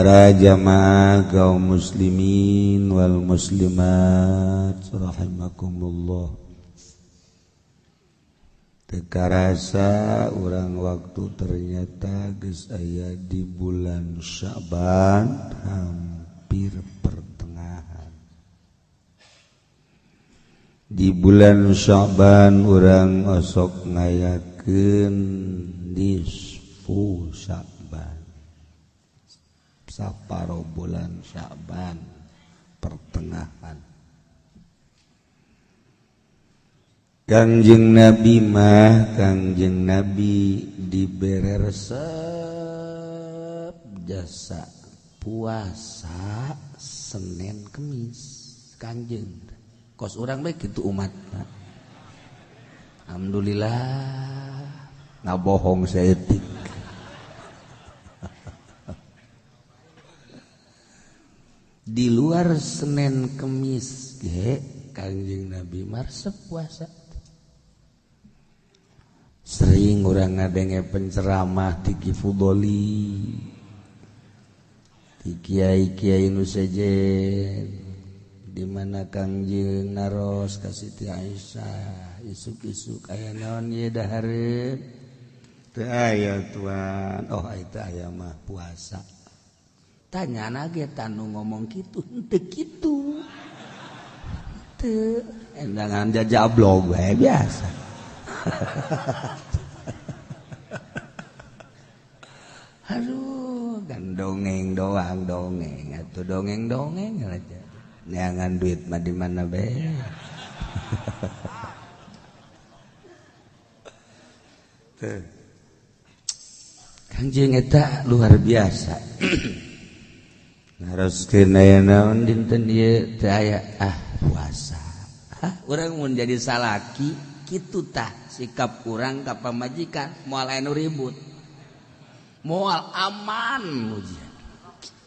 Para jamaah kaum muslimin wal muslimat rahimakumullah. Teu karasa urang waktu ternyata geus aya di bulan Sya'ban hampir pertengahan. Di bulan Sya'ban urang osok ngayakeun nisfu Sya'ban, saparo bulan Sya'ban pertengahan. Kangjeng Nabi mah, Kangjeng Nabi dibere resep jasa puasa Senin Kemis. Kangjeng kos urang bae kitu umat. Alhamdulillah ngabohong saeutik. Di luar Senin Kemis ge Kangjeng Nabi marsep puasa. Sering urang ngadenge penceramah ti Ki Fudoli, ti kiai-kiai nu sejen, di mana Kangjeng naros ka Siti Aisyah, isuk-isuk aya naon ieu dahareun? Teu aya tuan. Oh eta aya mah puasa. Tanya nage tanu ngomong kitu henteu kitu. Teu endangan jajablog bae biasa. Aduh, kan dongeng doang dongeng atuh dongeng-dongeng aja. Neangan duit mah di mana bae. Teu. Kangjeng eta luar biasa. Naroskeun aya naon dinten ieu teu aya ah puasa. Hah, urang mun jadi salaki kitu tah sikap urang ka pamajikan moal aya nu ribut. Moal aman ujian.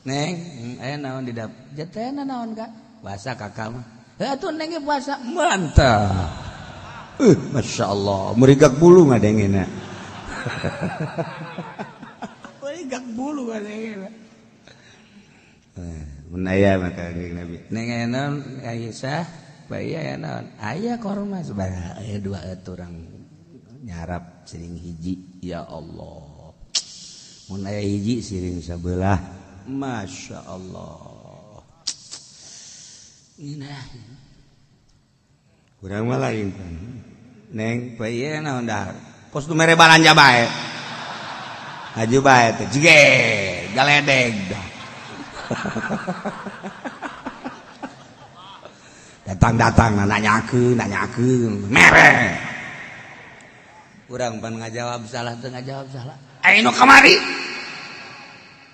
Neng, aya naon di dapur? Jatena naon ka? Puasa kakak mah. Heuh atuh neng ge puasa. Mantap. Masyaallah, merigak bulu ngadengena. Merigak bulu ngadengena. Mun aya mah Kangjeng Nabi. Neng aya naon Aisyah, bae aya naon? Aya korma sabaraha aya dua urang nyarap siring hiji. Ya Allah. Mun aya hiji siring sabelah. Masya Allah. Nginah. Urang mah lain. Neng bae aya naon dahar? Kos nu mere balanja bae. Haju bae teh jege galedeg dah. Datang-datang nanyakeun mere. Urang pan ngajawab salah teu ngajawab salah. Ai nu kamari.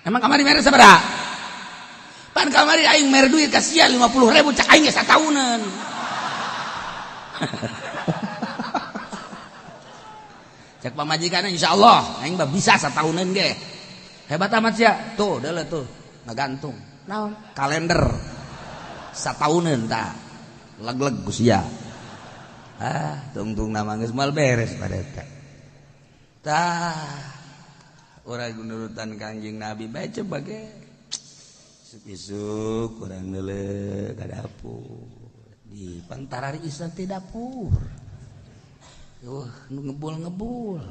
Emang kamari mere sabaraha? Pan kamari aing mere duit ka sia 50.000 cak aing ge sataunan. Cak pamajikanna insyaallah aing mah bisa sataunan ge. Hebat amat sia. Tuh deuleu tuh. Ngagantung naon kalender satauneun tah leg-leg ku sia. Ah tungtung nama geus moal beres pada eta tah urang nurutan Kangjeng Nabi bae coba ge isuk-isuk urang neuleuh ka dapur di pantarari isa teh dapur nu ngebul-ngebul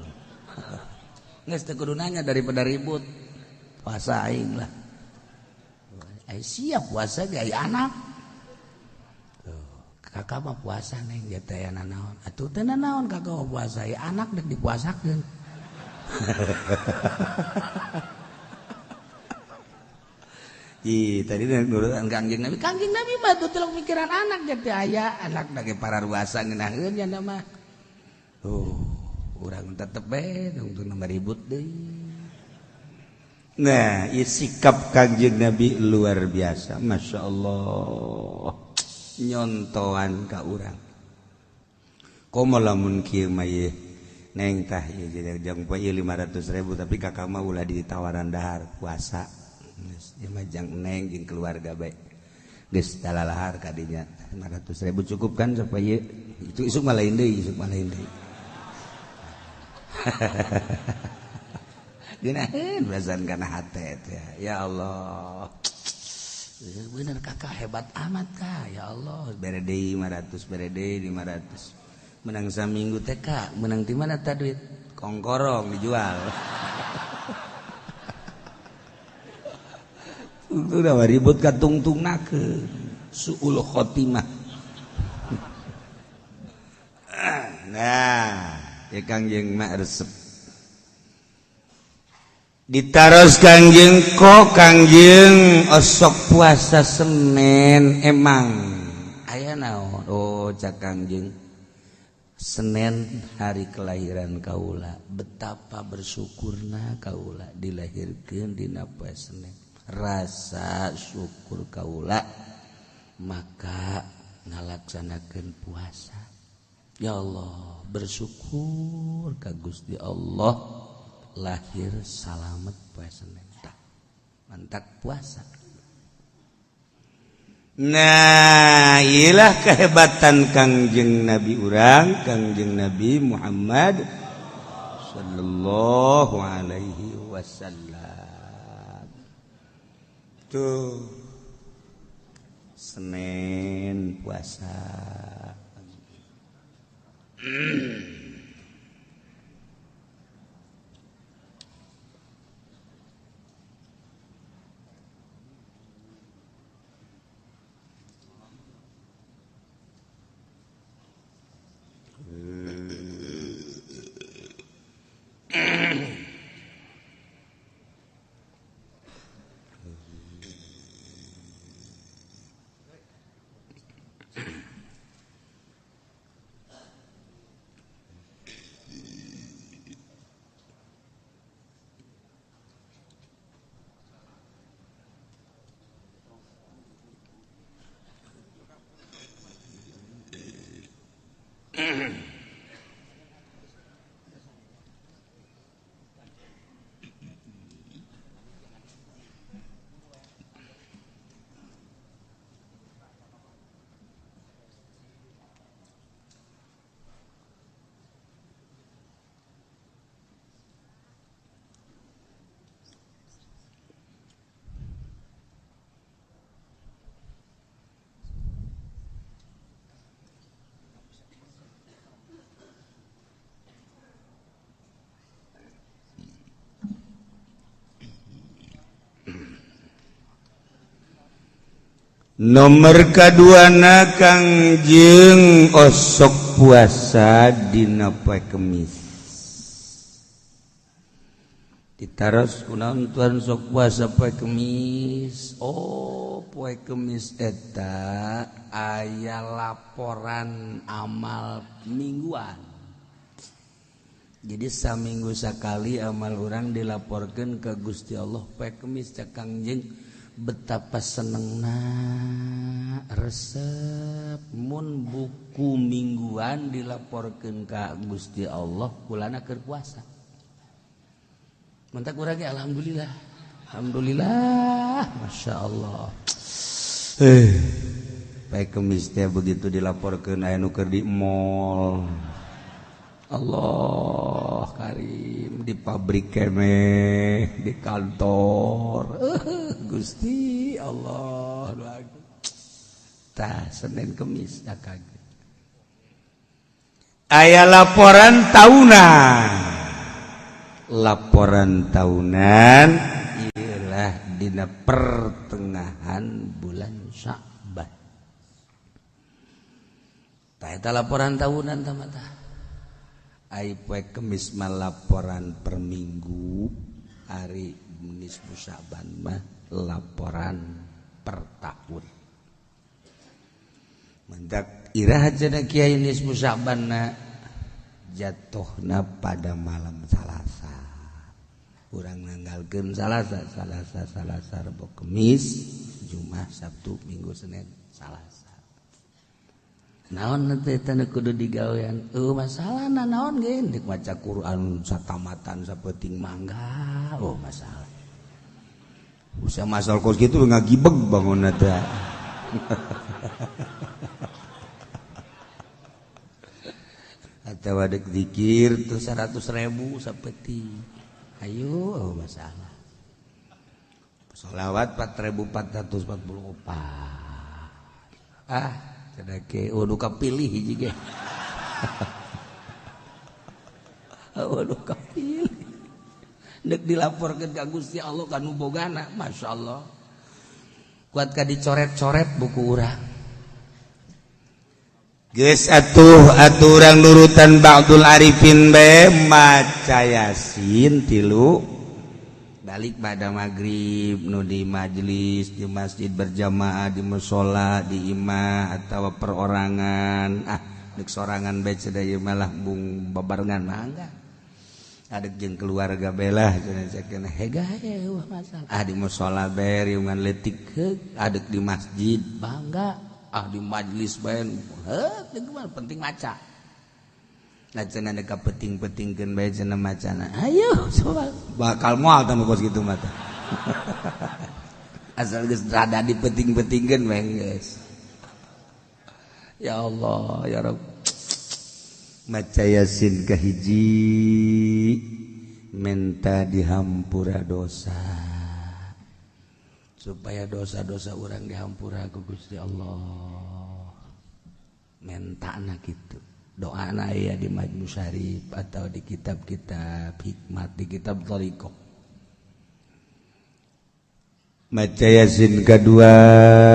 geus teu kudu nanya daripada ribut puasa aing lah. Ai siap puasa ge ai anak. Tuh, kakak mah puasa neng dia teh nanaon. Atuh teu nanaon kakak mah puasa, ai anak dek dipuasakeun. Ih, tadi nurutan Kangjeng Nabi. Kangjeng Nabi mah tuh telok mikiran anak dia teh aya, anak da ge pararuasa ngeunaheun nya mah. Tuh, urang tetep bae tungtung mah ribut deui. Nah, sikap Kangjeng Nabi luar biasa. Masya Allah. Nyontoan ka urang. Komo lamun kieu mah ieu neng tah ieu jang poe 500.000 tapi kakak mah ulah ditawaran dahar puasa. Geus ieu mah jang neng jeung keluarga bae. Geus talalahar ka dinya 500.000 cukup kan supaya itu isuk mah lain deui, isuk mah lain deui. Geunaheun perasaan kana hate teh. Ya Allah. Bener kakak hebat amat kak. Ya Allah, bere deui 500, bere deui 500. Menang saminggu teh kak, menang di mana ta duit? Kongkorong dijual. Udah ribut ka tungtungnakeun. Suul khotimah. Nah, ya Kangjeng mah resep. Ditaros Kangjeng kok Kangjeng osok puasa Senin emang aya naon? Oh, cak Kangjeng Senin hari kelahiran kaula, betapa bersyukurna kaula dilahirkeun dina poe Senin. Rasa syukur kaula maka ngalaksanakeun puasa. Ya Allah, bersyukur ka Gusti Allah lahir salamet poe Senin. Mantak puasa. Nah, ilah kehebatan Kangjeng Nabi urang, Kangjeng Nabi Muhammad sallallahu alaihi wasallam. Tuh Senin puasa. Nomor kaduana Kangjeng osok puasa dina poe Kemis. Ditaros kunaon tuan sok puasa poe Kemis? Oh, poe Kemis eta aya laporan amal mingguan. Jadi saminggu sakali amal urang dilaporkeun ka Gusti Allah poe Kemis. Cak Kangjeng betapa senengna resep mun buku mingguan dilaporkeun ka Gusti Allah kulana keur puasa. Mentak urang ge alhamdulillah. Alhamdulillah, Masya Allah. Poe Kemis teh begitu dilaporkeun aya nu keur di mall. Allah Karim di pabrik keneh, di kantor. Gusti Allah. Tah Senin Kemis dah kaget. Aya laporan tahunan. Laporan tahunan ialah dina pertengahan bulan Sya'ban. Tah eta laporan tahunan tah mah tah. Ai poe Kemis mah laporan per minggu, hari nisfu Sya'ban mah laporan per tahun. Mendak iraha cenah kiai nisfu Sya'banna jatuhna pada malam Salasa. Urang nanggalkeun Salasa, Salasa, Salasa, Rebo, Kemis, Jumat, Sabtu, Minggu, Senin, Salasa. Naon teh teu kudu digawean? Masalahna naon ge deuk maca Quran satamatan sapenting mangga. Oh masalah. Usia masal kos kitu ngagibeg bangunna teh. Atawa deuk zikir tuh 100.000 sapeting. Ayo oh, masalah. Sholawat 4444. Ah, cenah ke oh nu kapilih hiji ge. Oh nu kapilih. Deuk dilaporkeun ka Gusti Allah ka nu bogana, masyaallah. Kuat ka dicoret-coret buku urang. Geus atuh atuh urang nurutan Ba'dul Arifin bae maca Yasin 3 balik pada maghrib nu di majelis di masjid berjamaah di mushola di imah atau perorangan ah dek sorangan bae cenah ieu malah bung babarengan mangga adek jeung keluarga belah cenah cenah hega eueuh masalah ah di mushola bae riungan leutik heug adek di masjid bangga ah di majelis bae heuh teu penting maca. Nah cenah deka peting-petingkeun bae cenah macana. Ayo coba bakal moal tah kos kitu mah tah. Asal geus rada dipeting-petingkeun bae geus. Ya Allah, ya Rabb. Maca Yasin kahiji menta dihampura dosa. Supaya dosa-dosa urang dihampura ku Gusti Allah. Mentana kitu. Doa aya di Majmu Syarif atau di kitab-kitab hikmat, di kitab thariqah. Maca Yasin kedua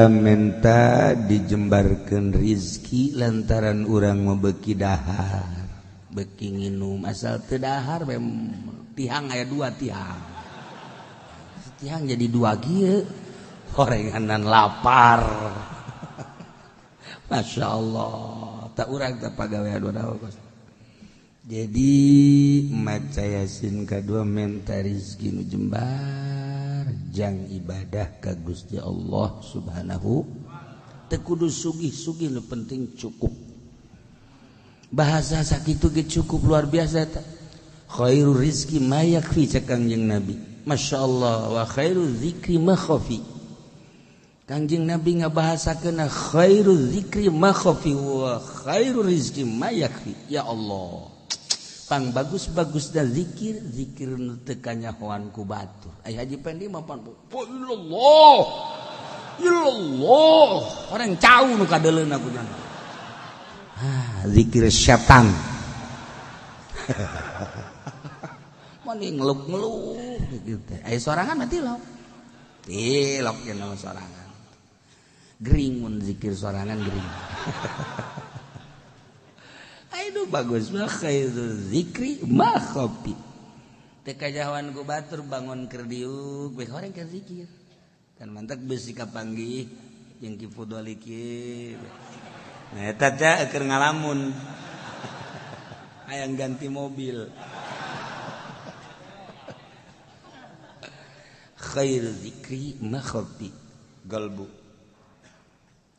menta dijembarkeun rizki lantaran urang mah beuki dahar, beuki nginum asal teu dahar bae tihang aya 2 tihang. Tihang jadi 2 kieu, horenganan lapar. Masya Allah. Tak urang tak pagawean kos. Jadi maca Yasin kadua menta rizki nu jembar jang ibadah ka Gusti Allah Subhanahu teu kudu sugih-sugih nu penting cukup. Bahasa sakitu ge cukup luar biasa eta. Khairur rizki ma yakfi cek Kangjeng Nabi. Masya Allah wa khairu zikri ma khafi. Kangjeng Nabi ngabahasakeun khairu zikri ma khafi wa khairu rizki ma yakfi. Ya Allah. Pang bagus-bagus dan zikir, zikir nu teu kanyahoan ku batur. Ai Haji Pendi mah pan illallah. Illallah. Orang cau nu kadeuleuna ku nya. Ah, zikir setan. Mani ngeluk-ngeluk gitu teh. Ai sorangan mah tilok. Tilok cenah mah sorangan. Gering mun zikir sorangan gering. Aduh bagus mah khairu zikri ma khafi. Teu kajahoan ku batur bangun keur diuk bae horeng keur zikir. Kan mantak beusi kapanggih jeung Ki Fudoli kieu. Nah eta teh keur ngalamun. Hayang ganti mobil. Khairu zikri ma khafi. Galbu.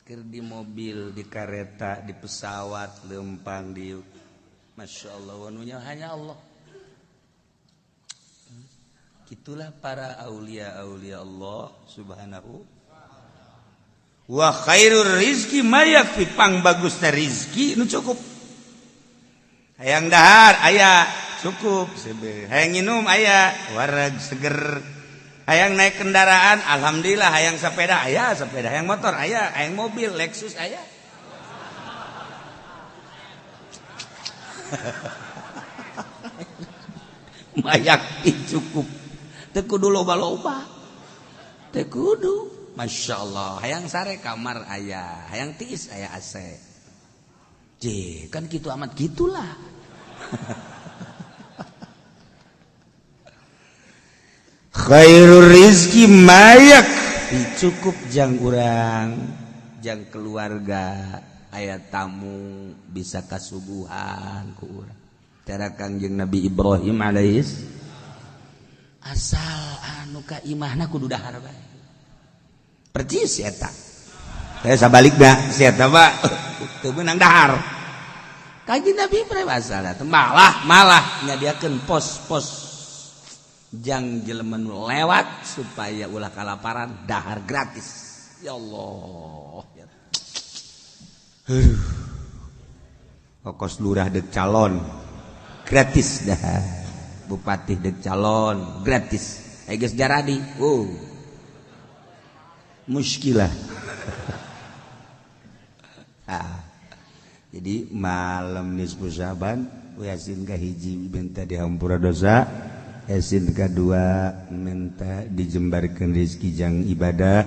Keur di mobil, di kereta, di pesawat, lempang diuk. Masya Allah, wanunya hanya Allah. Itulah para aulia-aulia Allah Subhanahu wa khairur rizki ma yakfi. Pang bagusna rizki nu cukup. Hayang dahar aya cukup, hayang nginum aya wareg seger. Hayang naik kendaraan alhamdulillah, hayang sepeda aya sepeda, hayang motor aya, hayang mobil Lexus aya. Mayak cukup. Teu kudu loba-loba. Teu kudu. Masya Allah, hayang sare kamar aya, hayang tiis aya AC. J, kan gitu amat gitulah. Khairur rizki mayak cukup jang urang, jang keluarga, aya tamu bisa kasuguhan ku urang. Cara Kangjeng Nabi Ibrahim alaihis asal anu ka imahna kudu dahar bae. Percis eta. Saya sabalikna si eta mah teu meunang dahar. Kangjeng Nabi Ibrahim asal malah nyadiakeun pos-pos jang jelema nu lewat supaya ulah kalaparan dahar gratis. Ya Allah. Aduh. Kokos lurah dek calon gratis dahar. Bupati dek calon gratis. Aya geus jaradi. Oh. Muskilah. Ah. Jadi malam nisfu Syaban Yasin kahiji minta dihampura dosa, Yasin kedua minta dijembarkan rezeki jang ibadah,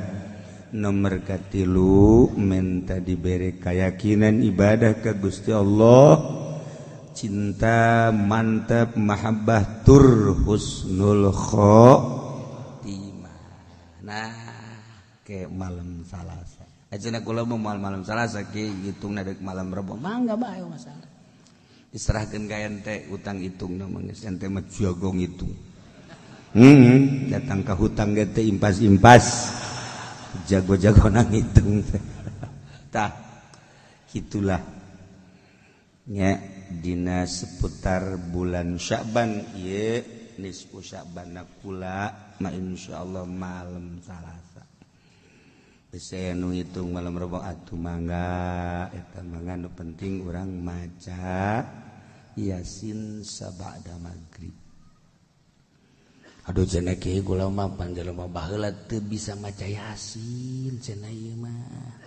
nomor katilu minta diberi keyakinan ibadah ke Gusti Allah, cinta mantap mahabbah tur husnul khotimah. Nah, ke malam Salasa. Ayeuna kula mau malam Salasa ki hitungna deuk malam Rebo, mangga bae masalah. Diserahkeun ka ente utang hitungna mah geus ente mah jago ngitung. Datang ka hutang ge teh impas-impas. Jago-jago ngitung teh. Tah, kitulah nya dina seputar bulan Sya'ban ieu nisfu Sya'ban kula ma insyaallah malam Salasa. Bisa nu ngitung malam Rebo atuh mangga eta mangga nu penting urang maca Yasin sabada magrib. Aduh cenah kieu kula mah panjelema baheula teu bisa maca Yasin cenah ieu mah.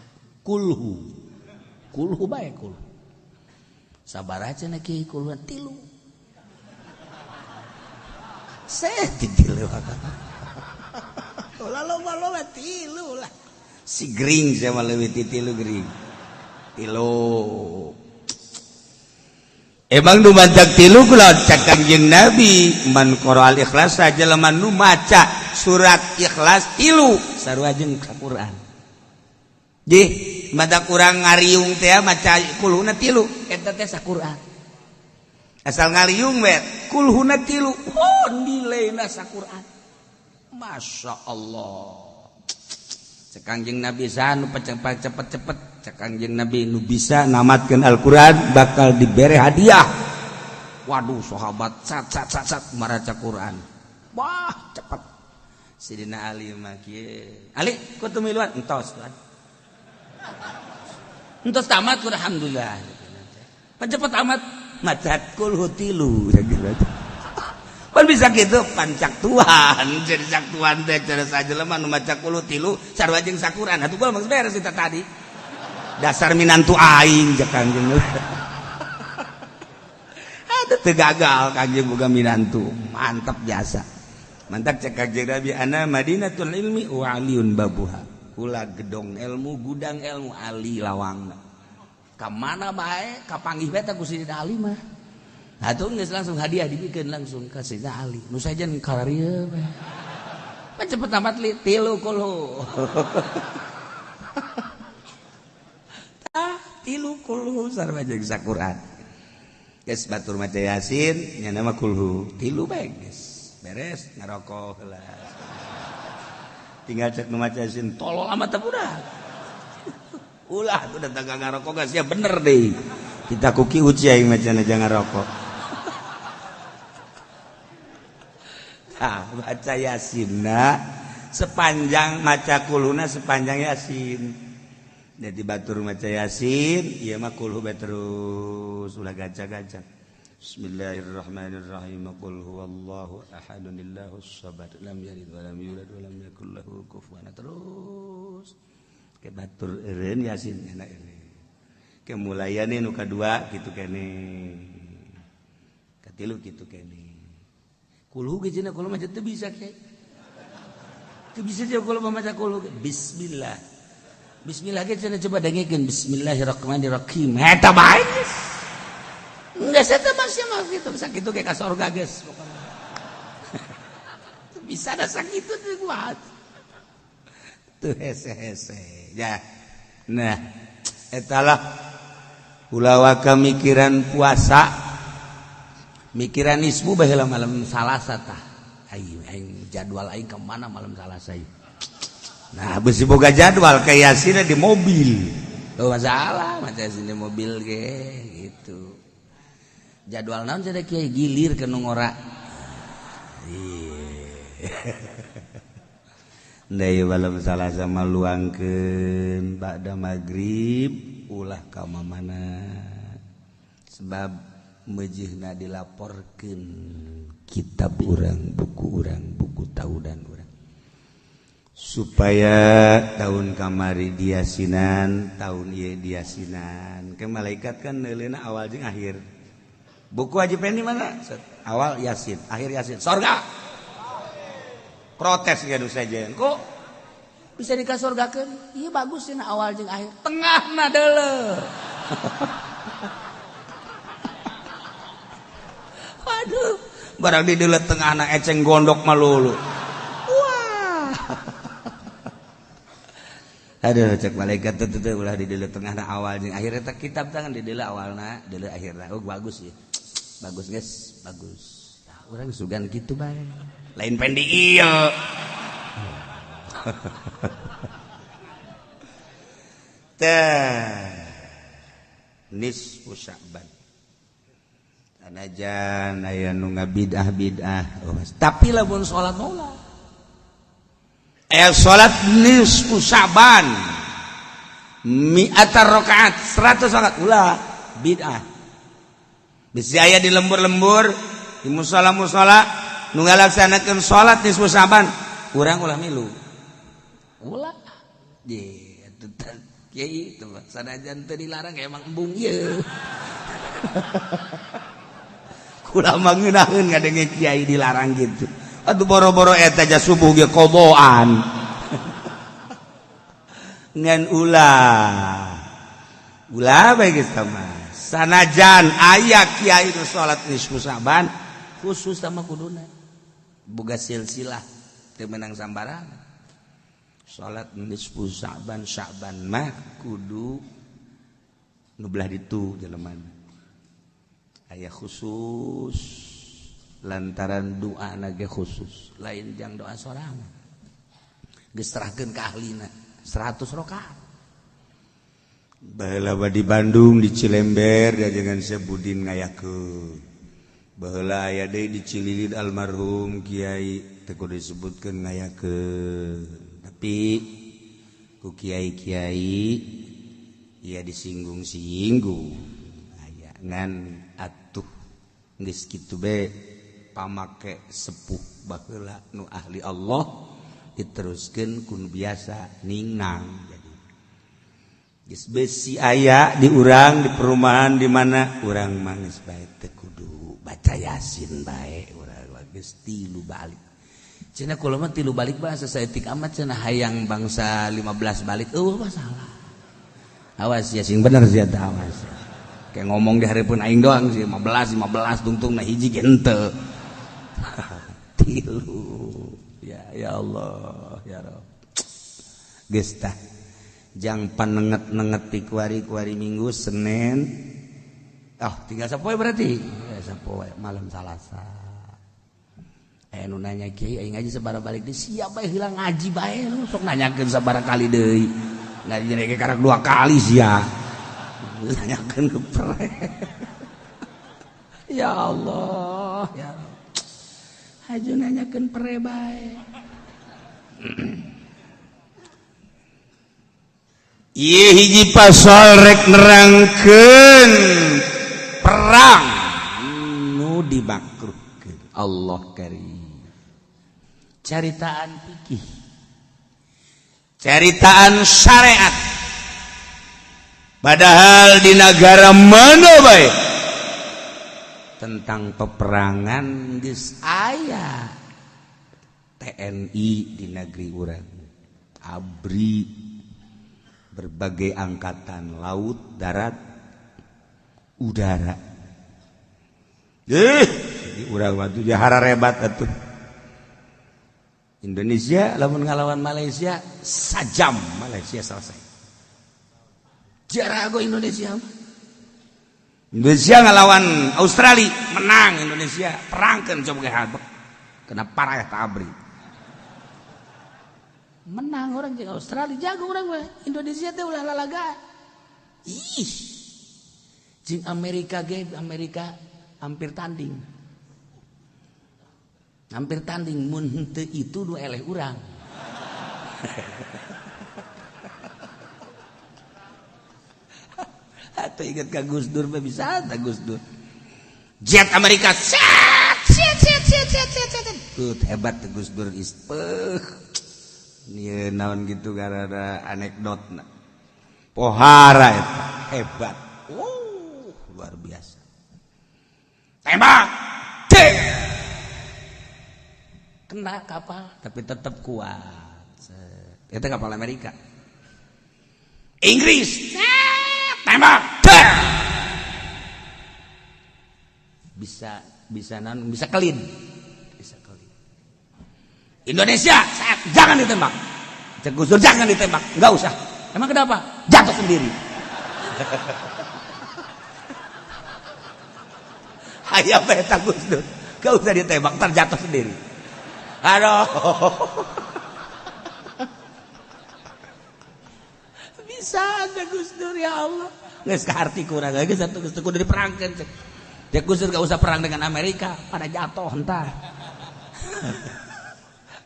Kulhu. Kulhu bae kulhu. Sabaraha cenah kieu kulhu tilu. Seh tilu. Ulah loba-loba tilu lah. Si gering sama leuwih ti tilu gering. Tilu. Emang nu mancak tilu kula cak Kangjeng Nabi man qara al ikhlas jelema nu maca surat ikhlas tilu sarua jeung Quran. Jih, mata kurang ngariung teh maca kulhuna tilu eta teh saquran. Asal ngariung we kulhuna tilu, oh nilaina saquran. Masya Allah. Cek Kangjeng Nabi saha nu cepet-cepet cek Kangjeng Nabi nu bisa namatkeun Al-Qur'an bakal dibere hadiah. Waduh sahabat sat sat sat sat maraca Quran. Wah cepet. Sidina Ali mah kieu. Ali ku teu miluan entos tuan. Entos tamat alhamdulillah. Cepet amat maca kulhu tilu. Pan bisa gitu pancak tuan jadi cak tuan teh cara sajelema nu maca kulhu tilu sarua jeung sakuran atuh gua mah beres eta tadi. Dasar minantu aing cek Kangjeng. Aduh teu gagal Kangjeng boga minantu mantap jasa. Mantap cek Kangjeng Nabi ana Madinatul ilmi wa aliyun babuha. Kula gedong ilmu gudang ilmu Ali lawangna. Ka mana bae kapanggih bae teh ku Sidina Ali mah. Atuh geus langsung hadiah dibikeun langsung ka Sidina Ali. Nu sajen kararieu bae. Pan cepet amat li tilu kulhu. Tah tilu kulhu sarua jeung sakuran. Geus batur maca Yasin nya nama kulhu tilu bae geus. Beres ngarokok heula. Tinggal cek nu maca Yasin tolol amat teh budak. Ulah tuh datang ka ngarokok geus ya bener deui. Kita kuki uci aing macana jangan rokok. Nah, baca Yasinna sepanjang maca kulhuna sepanjang Yasin. Jadi batur maca Yasin, ieu mah kulhu bae terus ulah gaca-gaca. Bismillahirrahmanirrahim. Qul huwallahu ahadun illahus samad lam yalid wa lam yulad wa lam yakul lahu kufuwan. Terus ke batur eureun Yasin enak eureun. Kemulayane nu kadua kitu kene. Katilu kitu kene. Kulhu ge cenah kulhu mah teu bisa kiai. Teu bisa jeung kulhu mah maca kulhu. Bismillah. Bismillah ge cenah coba dengekeun bismillahirrahmanirrahim. Eta bae geus. Geus eta mah sia mah kitu sakitu ge ka sorga geus pokona. Teu bisa da sakitu teu kuat. Teu hese-hese. Ya. Nah, etalah ulah mikiran puasa mikiran ismu baheula malam Salasa tah. Aing aing jadwal aing ke mana malam Salasa ieu. Nah, beusi boga jadwal ka Yasin di mobil. Oh masalah maca Yasin di mobil ge gitu. Jadwal naon cenah kiai gilir ke nu ngora. Nah, malam Salasa mah luangkeun ba'da magrib ulah ka mana. Sebab Mejihna dilaporkeun kitab urang, buku urang, buku tahunan urang. Supaya tahun kamari diasinan, tahun ieu diasinan. Ke malaikat kan neuleuna awal jeung akhir. Buku Haji Pendi mana? Awal Yasin, akhir Yasin. Sorga. Protes gaduh saja. Kok bisa dikasorgakeun? Ieu bagus cenah awal jeung akhir. Tengahna deuleu. Waduh, barang di deuleu tengahna eceng gondok malulu. Wah. Aduh, cek malaikat teu ulah di deuleu tengahna awal jeung akhir eta kitab tangan di deuleu awalna, deuleu akhirna. Oh, bagus ya. Bagus guys, bagus. Nah, urang sugan kitu bae. Lain pendi ieu. Teh nisfu Sya'ban. Sanajan aya nu ngabidah-bidah, oh, tapi lamun salat ulah. Aya salat nisfu Sya'ban mi'ata rakaat, 100 rakaat ulah bid'ah. Bisi aya di lembur-lembur, di musala-musala nu ngalaksanakeun salat nisfu Sya'ban, urang ulah milu. Ulah. Ye, kiai itu sanajan teu dilarang emang embung ieu. Kula mah ngeunaheun ngadenge kiai dilarang gitu. Atuh boro-boro eta ja subuh ge koboan. Ngan ulah. Ulah bae geus mah. Sanajan aya kiai nu salat nisfu Sya'ban khusus sama kuduna. Boga silsilah teu meunang sambarangan. Salat nisfu Sya'ban, Sya'ban mah kudu nu belah ditu jelema. Aya khusus lantaran doa ge khusus, lain jang doa sorangan. Geus serahkeun ka ahlina 100 rakaat. Baheula di Bandung di Cilember diajengan Syekh Budin ngayakeun. Baheula aya deui di Cililin almarhum kiai teu kudu disebutkeun ngayakeun. Tapi ku kiai-kiai ya disinggung-singgung aya ngan atuh geus kitu be pamake sepuh baheula nu ahli Allah diteruskeun ku nu biasa ningnang. Jadi geus besi aya di urang di perumahan di mana urang mah geus bae teu kudu baca Yasin bae urang geus tilu balik. Cenah kula mah tilu balik bahasa saeutik amat cenah hayang bangsa 15 balik eueuh masalah. Awas ya sing bener sia teh awas. Kayak ngomong di hareupeun aing doang sih 15 15 tungtung na hiji ge henteu. Tilu. Ya ya Allah ya Rabb. Geus tah. Jang panenget-nenget ti kuari-kuari Minggu Senin. Ah tinggal sapoe berarti. Ya sapoe malam Salasa. Nu nanya kiai aing ngaji sabaraha balik deui siap bae heula ngaji bae lu sok nanyakeun sabaraha kali deui ngaji ge karak 2 kali sia nanyakeun kepre. Ya Allah ya Allah haju nanyakeun pere bae. Ieu hiji pasal rek nerangkeun perang nu dimakruhkeun Allah karim. Caritaan fikih, caritaan syariat. Padahal di negara mana bae tentang peperangan geus aya TNI di negeri urang, ABRI, berbagai angkatan laut, darat, udara. Di urang mah tuh jahara rebat atuh. Indonesia lamun ngalawan Malaysia sajam Malaysia selesai. Jarago Indonesia. Indonesia ngalawan Australia menang Indonesia, perangkeun coba ge habek. Kena parah eta ABRI. Menang orang jeung Australia jago urang mah. Indonesia teh ulah lalaga. Ih. Jeung Amerika ge Amerika hampir tanding. Hampir tanding mun henteu itu nu eleh urang. Atau ingat ka Gus Dur mah bisa ta Gus Dur. Jet Amerika set set set set set set set. Tuh hebat Gus Dur ispeuh. Ieu naon gitu gara-gara anekdotna. Pohara eta hebat. Wow, luar biasa. Tembak. Cek. Kena kapal tapi tetap kuat. Itu kapal Amerika. Inggris. Tembak. Cek. Bisa bisa non bisa kelin. Bisa kelin. Indonesia, jangan ditembak. Cek Gus Dur jangan ditembak, enggak usah. Emang kenapa? Jatuh sendiri. Hayam eta Gus Dur. Enggak usah ditembak, ntar jatuh sendiri. Aduh. Bisa aja Gus Dur ya Allah. Geus kaharti kurang lagi satu geus kudu diperangkeun cek. Cek Gus Dur gak usah perang dengan Amerika, pada jatuh entar.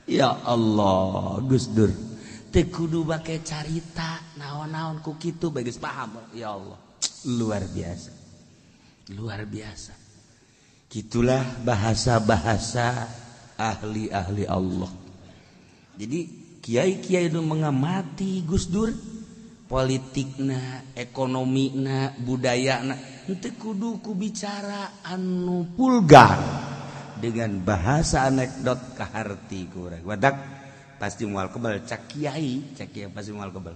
Ya Allah, Gus Dur. Teu kudu bake carita naon-naon ku kitu bae geus paham. Ya Allah, luar biasa. Luar biasa. Gitulah bahasa-bahasa ahli-ahli Allah. Jadi kiai-kiai itu mengamati Gus Dur, politikna, ekonomina, budayana, henteu kudu ku bicara anu vulgar dengan bahasa anekdot kaharti kurang. Wadak pasti mual kebal cak kiai pasti mual kebal.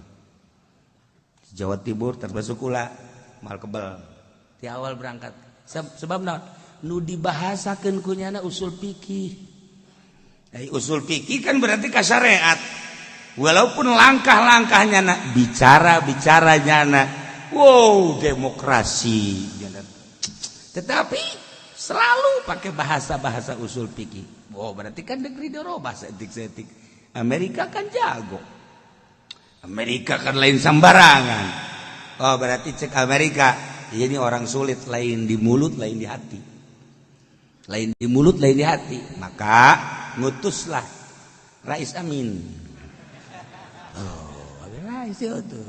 Jawa Timur termasuk kula mual kebal. Di awal berangkat. Sebab naon? Nu dibahasakeun ku nyana usul fikih. Usul fikih kan berarti ka syariat. Walaupun langkah-langkahnya nak bicara-bicara nyana, wow demokrasi. Tetapi selalu pakai bahasa-bahasa usul fikih. Wow berarti kan negeri dirobah seetik-seetik. Amerika kan jago. Amerika kan lain sembarangan. Oh berarti cek Amerika, ini orang sulit, lain di mulut, lain di hati. Lain di mulut, lain di hati. Maka ngutuslah Rais Amin. Oh, Rais itu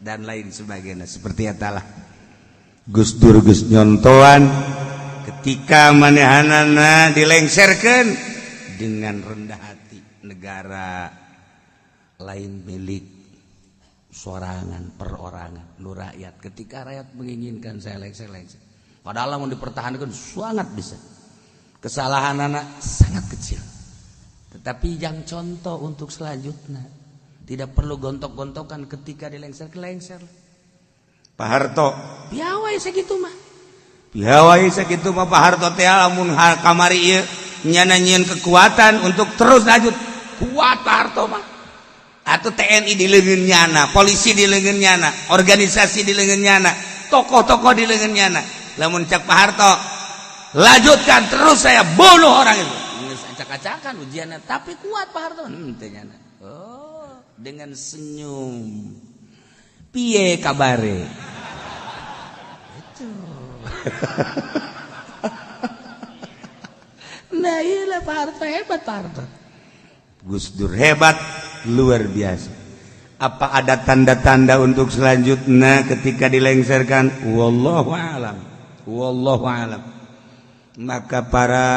dan lain sebagainya. Seperti etalah Gus Dur geus nyontoan ketika manehanana dilengserkeun dengan rendah hati. Negara lain milik sorangan perorangan nu rakyat. Ketika rakyat menginginkan saya lengser-lengser, padahal mau dipertahankan sangat bisa. Kesalahan anak sangat kecil, tetapi yang contoh untuk selanjutnya tidak perlu gontok-gontokan ketika dilengser ke lengser. Pak Harto piawai segitu mah, piawai segitu mah Pak Harto teh lamun kamari ieu nyana nyieun kekuatan untuk terus lanjut. Kuat Pak Harto mah. Atau TNI di leungeun nyana, polisi di leungeun nyana, organisasi di leungeun nyana, tokoh-tokoh di leungeun nyana. Lamun cak Pak Harto lanjutkan terus saya bunuh orang itu. Geus acak-acakan ujianna, tapi kuat Pak Harto henteu nyana. Oh, dengan senyum. Piye kabare? Itu. Nah, iyalah Pak Harto hebat Pak Harto. Gus Dur hebat, luar biasa. Apa ada tanda-tanda untuk selanjutnya ketika dilengserkan? Wallahu alam. Wallahu alam. Maka para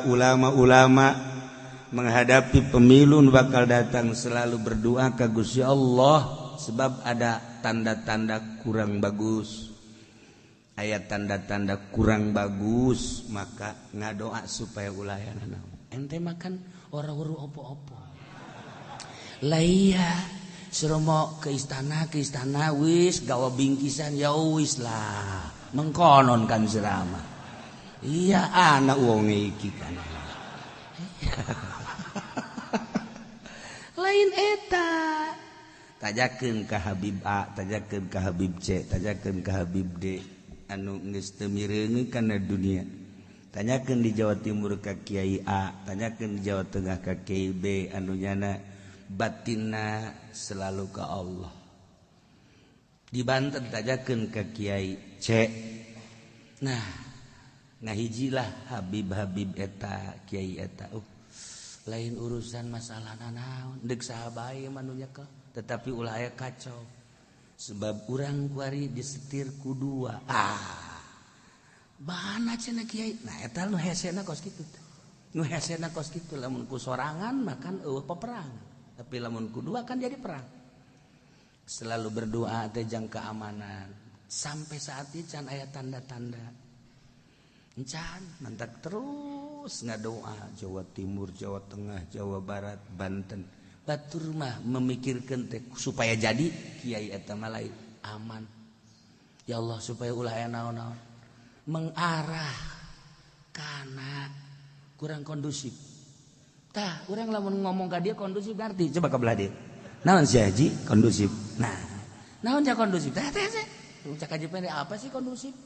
ulama-ulama menghadapi pemilu bakal datang selalu berdoa ke Gusti Allah sebab ada tanda-tanda kurang bagus. Ayat tanda-tanda kurang bagus, maka ngadoa supaya ulah aya naon. Ente makan orang uru opo-opo. Lah iya, suruh mau ke istana wis gawa bingkisan ya wis lah. Mengkonon kan serama. Iya anak wong iki kan. Lain eta. Tajakeun ka Habib A, tajakeun ka Habib C, tajakeun ka Habib D anu geus teu mireungeun kana dunia. Tanyakeun di Jawa Timur ka Kiai A, tanyakeun di Jawa Tengah ka Kiai B anu nyana batinna selalu ka Allah. Di Banten tanyakeun ka Kiai C. Nah, ngahijilah Habib-habib eta, Kiai eta. Lain urusan masalah nanaon, deuk saha bae mah nu nyekel, tetapi ulah aya kacau. Sebab urang kuari disetir ku dua. Ah. Mana cenah kiai? Nah eta nu hesena kos kitu. Nu hesena kos kitu lamun ku sorangan makan eueuh peperangan. Tapi lamun ku dua kan jadi perang. Selalu berdoa teh jang keamanan. Sampai saat ini can aya tanda-tanda. Can mantak terus ngadoa Jawa Timur, Jawa Tengah, Jawa Barat, Banten. Batur mah memikirkan teh supaya jadi kiai eta mah lain aman. Ya Allah supaya ulah aya naon-naon. Mengarah kana kurang kondusif. Tah, urang lamun ngomong ka dia kondusif ngarti. Coba ka belah dieu. Naon si haji kondusif? Nah, naon ja kondusif? Tah teh teh. Cak haji pendek apa sih kondusif?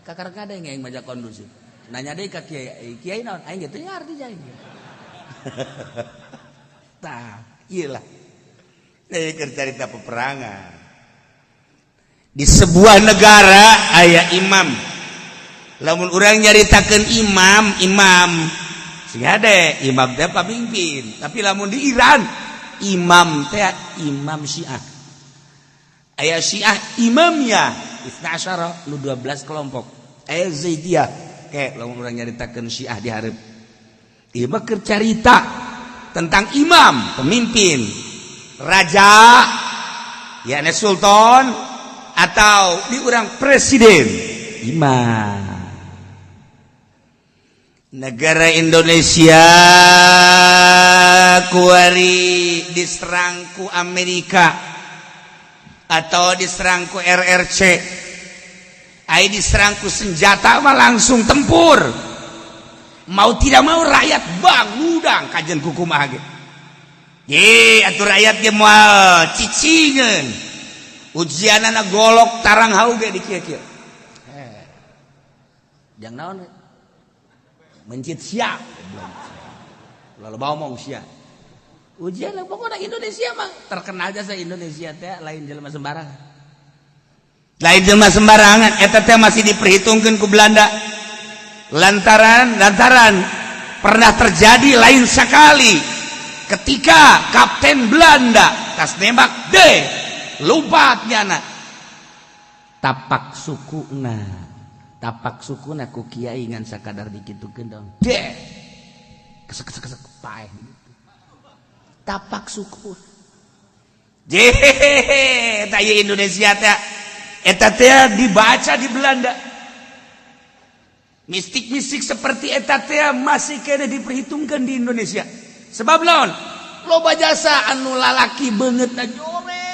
Kakar kada yang maja kondusif. Nanya deui ka kiai, kiai naon? Aing ge teu ngarti aing. Tah, ieu lah. Keur carita peperangan. Di sebuah negara aya imam. Lamun urang nyaritakeun imam, imam sing hade, imam teh pamimpin. Tapi lamun di Iran, imam teh imam Syiah. Aya Syiah imamnya isna asyara nu 12 kelompok. Aya Zaidiyah. Kayak lamun urang nyaritakeun Syiah di hareup. Ieu mah keur carita tentang imam, pemimpin, raja, yakni sultan atau di urang presiden, imam. Negara Indonesia kuari diserang ku Amerika atau diserang ku RRC, ai diserang ku senjata mah langsung tempur, mau tidak mau rakyat bangudang kajian kukumaha ge. Ye atuh rakyat ge moal cicingeun, ujianana golok tarang hau ge di kieu-kieu. Jang naon mencit sia lalu bawa ngomong sia ujian. Pokoknya Indonesia mah terkenal jasa Indonesia teh lain jelema sembarangan, lain jelema sembarangan. Eta teh masih diperhitungkan ku Belanda lantaran lantaran pernah terjadi lain sekali ketika kapten Belanda tas nembak D lompat nyana tapak sukuna, tapak sukuna ku kiai ngan sakadar dikitukeun dong deh kesek kesek kesek paeh gitu. Tapak suku je eta ieu Indonesia teh eta teh dibaca di Belanda, mistik-mistik seperti eta teh masih kena diperhitungkan di Indonesia. Sebab naon? Loba jasa anu lalaki beungeutna jore,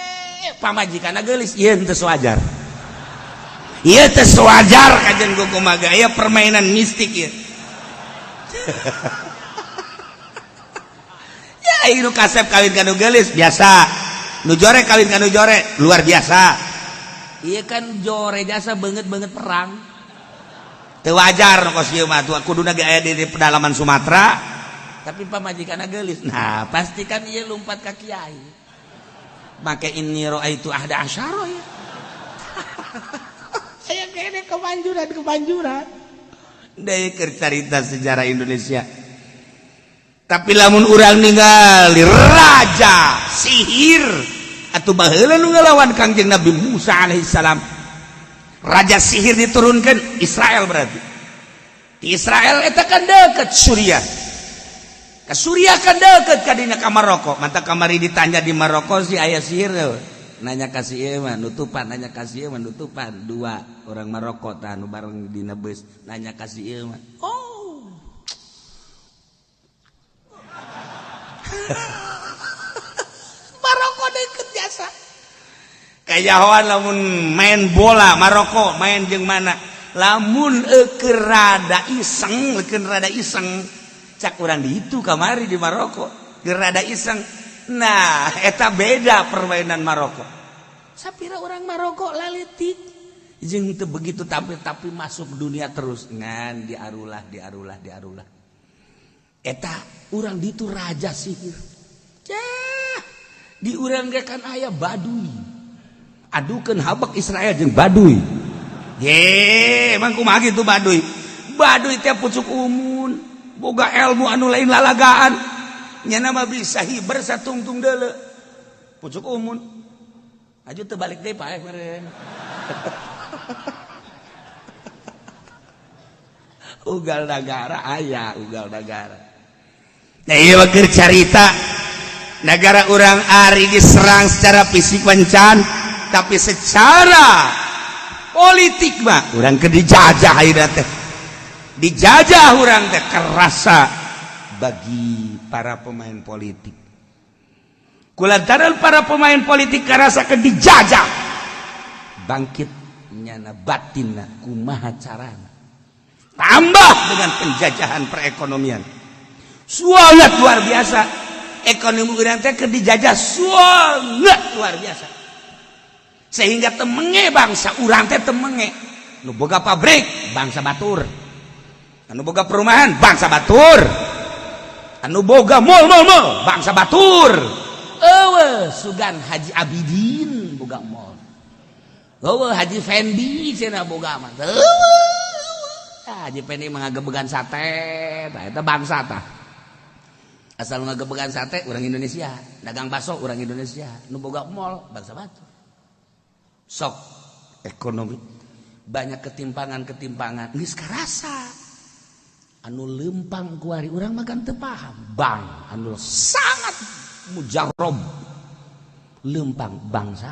pamajikanna geulis. Ieu teu wajar, ieu teu wajar kajian kumaha aya permainan mistik ieu. Ya nu kasep kawin ka nu geulis biasa, nu jore kawin ka nu jore luar biasa. Ieu kan jore jasa beungeut-beungeut perang, teu wajar kos ieu mah. Kuduna ge aya di pedalaman Sumatera tapi pamajikanna geulis. Nah, pasti kan ieu lumpat ka kiai make inni raaitu ahda asyara ya. Aya kene kemanjuran kemanjuran deui keur carita sejarah Indonesia. Tapi lamun urang ningali raja sihir atau baheula nu ngelawan Kangjeng Nabi Musa alaihissalam, raja sihir diturunkan Israel, berarti di Israel eta kan deket Suriah, ke Suriah kan deket kadina ka Maroko. Mata kamari ditanya di Maroko si aya sihir, nanya kasih ieu mah nutupan, nanya kasih ieu mah nutupan. Dua orang Maroko tah nu bareng dina bus nanya kasih ieu mah, oh, Maroko deket jasa kayahoan lamun main bola Maroko main jeung mana lamun keur rada iseng, keur rada iseng cak urang di itu kamari di Maroko keur rada iseng. Nah, eta beda permainan Maroko. Sapira orang Maroko laletik jeung teu begitu tampil tapi masuk dunia terus ngan diarulah diarulah diarulah. Eta urang ditu raja sihir. Cah, di urang ge kan aya Baduy. Adukeun habak Israel jeung Baduy. Ye, emang kumaha kitu Baduy? Baduy teh pucuk umun, boga ilmu anu lain lalagaan. Nyana mah bisa hiber satungtung deuleu. Pucuk umun. Aju teu balik deui paeh meureun. Ugal negara aya, ugal negara. Nah, iya keur carita negara urang ari diserang secara fisik wencan, tapi secara politik mah urang ke dijajah ayeuna teh. Dijajah urang teh kerasa bagi para pemain politik. Kulantaran para pemain politik kerasa ke dijajah, bangkit nyana batinna, kumaha carana? Tambah dengan penjajahan perekonomian sangat luar biasa. Ekonomi urang teh keur dijajah sangat luar biasa, sehingga temenge bangsa urang teh, temenge nu boga pabrik bangsa batur, anu boga perumahan bangsa batur, anu boga mall mall mall bangsa batur. Eueuh sugan Haji Abidin boga mall, eueuh Haji Fendi cenah boga mah. Eueuh Haji Fendi mah ngagebegan sate. Tah, eta bangsa tah. Asal ngagebegan sate orang Indonesia, dagang bakso orang Indonesia, nu boga mall bangsa batur. Sok ekonomi banyak ketimpangan-ketimpangan geus karasa. Anu lempang kuari urang makan teu paham, bank anu sangat mujarob lempang bangsa,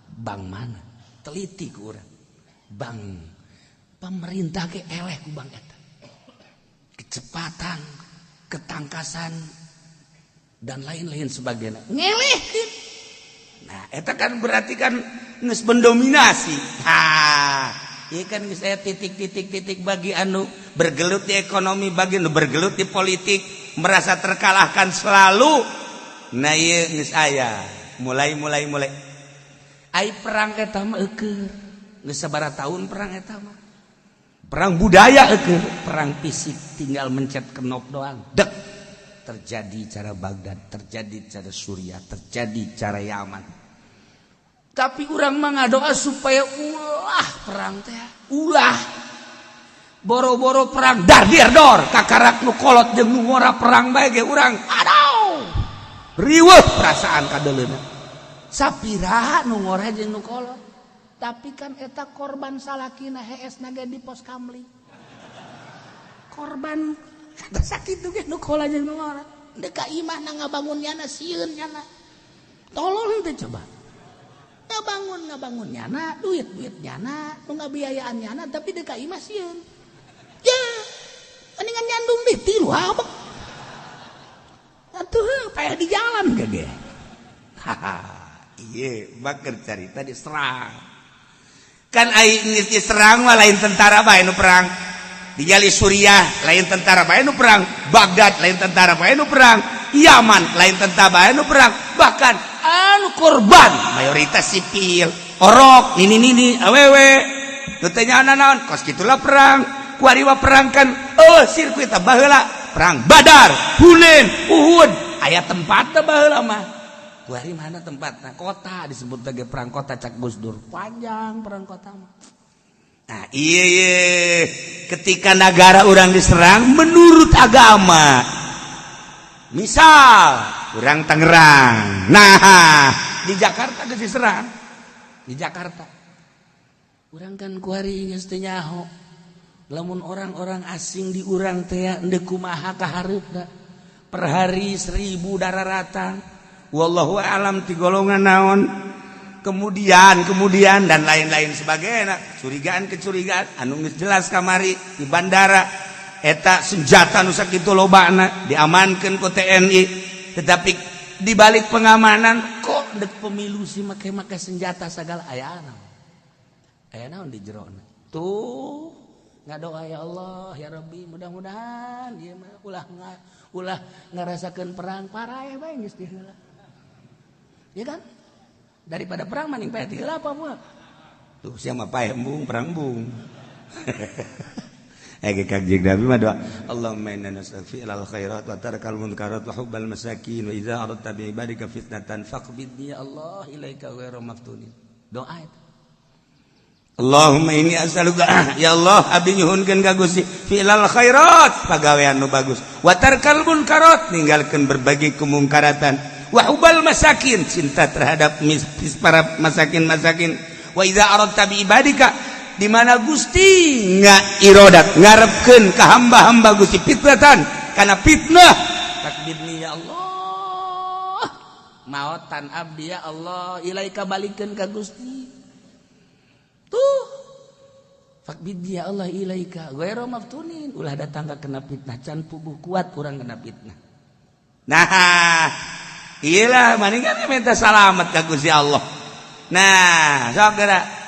bank mana teliti ku urang, bank pemerintah ke eleh ku bank eta. Kecepatan, ketangkasan, dan lain-lain sebagainya ngelehkeun. Nah, eta kan berarti kan geus mendominasi. Ha, ieu kan geus aya titik-titik-titik bagi anu bergelut di ekonomi, bagi anu bergelut di politik, merasa terkalahkan selalu. Nah, ieu geus aya mulai mulai mulai. Ai perang eta mah eukeur geus sabaraha tahun. Perang eta mah perang budaya eukeur, perang fisik tinggal mencet kenop doang, dek terjadi. Cara Baghdad terjadi, cara Suriah terjadi, cara Yaman. Tapi urang mah ngadoa supaya ulah perang teh, ulah boro-boro perang dar dir dor. Kakarak nu kolot jeung nu ngora perang bae ge urang aduh riweuh perasaan kadeuleuna. Sapira nu ngora jeung nu kolot, tapi kan eta korban salakina hees naga di pos kamli korban kata sakit ge nu kolot jeung nu ngora. Dek ka imah na ngabangun nyana, sieun nyana. Tolong teh coba ngabangun ngabangun nyana, duit duit nyana, nu ngabiayaan nyana, tapi dek ka imah sieun. Ya mendingan nyandung di tilu apa atuh, payah di jalan gege. Haha, iya bakar carita diserang kan. Ai geus diserang mah lain tentara bae nu perang. Dijali Suriah lain tentara bae nu perang, Baghdad lain tentara bae nu perang, Yaman lain tentara bae nu perang. Bahkan anu korban mayoritas sipil, orok, nini nini, awewe nu teu naon. Kos gitulah perang kuari mah. Perang kan oh sirkuit baheula, perang Badar, Hunain, Uhud aya tempat baheula mah. Kuari mana tempatna? Kota disebut sebagai perang kota. Cak Gus Dur panjang perang kota mah. Nah, iya, ketika negara orang diserang menurut agama, misal orang Tangerang, nah di Jakarta geus diserang di Jakarta, urang kan kuari geus teu nyaho lamun orang-orang asing di urang teh endek kumaha kahareupna. Per hari 1.000 daratan, wallahu alam ti golongan naon, kemudian kemudian dan lain-lain sebagainya, curigaan kecurigaan anu geus jelas kamari di bandara eta senjata nu sakitu lobana diamankeun ku TNI, tetapi di balik pengamanan kok dek pemilu sih make-make senjata segala. Aya naon, aya naon di jerona tuh? Ngadoa, ya Allah, ya Rabbi, mudah-mudahan ieu mah ulah ulah ngarasakeun perang, parah bae geus ti heula. Ya kan, daripada perang mending paeh ti heula. Apa moal tuh siapa paeh embung perang embung. Eh, Kanjeng Nabi mah doa, Allahumma inna nas'aluka fi'lal khairat wa tarkal munkarat wa hubbal masakin wa idza aradta bi ibadika fitnatan faqbidni ya Allah ilaika ghaira maftunin. Doa itu. Allahumma inni as'aluka, ya Allah, abdi nyuhunkeun ka Gusti, fi'lal khairat, pagawean nu bagus, wa tarkal munkarat, ninggalkeun berbagai kemungkaratan, wa hubbal masakin, cinta terhadap mis para masakin-masakin, wa idza aradta bi ibadika. Di mana Gusti nga irodat ngarepkeun ka hamba-hamba Gusti fitnatan kana fitnah, faqbidni ya Allah, maotan abdi ya Allah, ilaika balikeun ka Gusti. Tuh, faqbidni ya Allah ilaika ghairu maftunin, ulah datang ka kena fitnah, can puguh kuat kurang kena fitnah. Nah, iyalah, maning kan minta salamat ka Gusti Allah. Nah, sok geura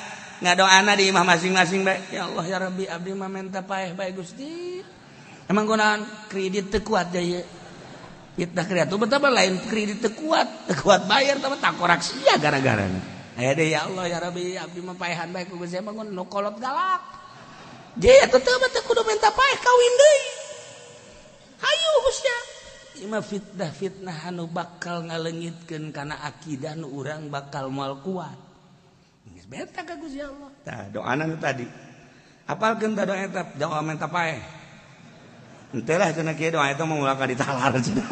ngadoana di imah masing-masing bae. Ya Allah, ya Rabbi, abdi mah minta paeh bae Gusti. Emang kunaon kredit teu kuat ya? Fitnah kreatif betapa lain kredit teu kuat, teu kuat bayar tapi takorak sia gara-gara. Aya deh, ya Allah, ya Rabbi, abdi mah paehan bae ku Gusti, emang nu kolot galak. Je tetep teh kudu minta paeh, kawin deui. Hayu Gusti. Ima fitnah fitnah anu bakal ngalengitkeun kana akidah nu urang bakal moal kuat. Geus beta ka Gusti Allah. Tah, doana nu tadi. Apalkeun tah doa eta, doa minta paeh. Henteu lah cenah kieu, doa eta mah ulah ka ditalar cenah.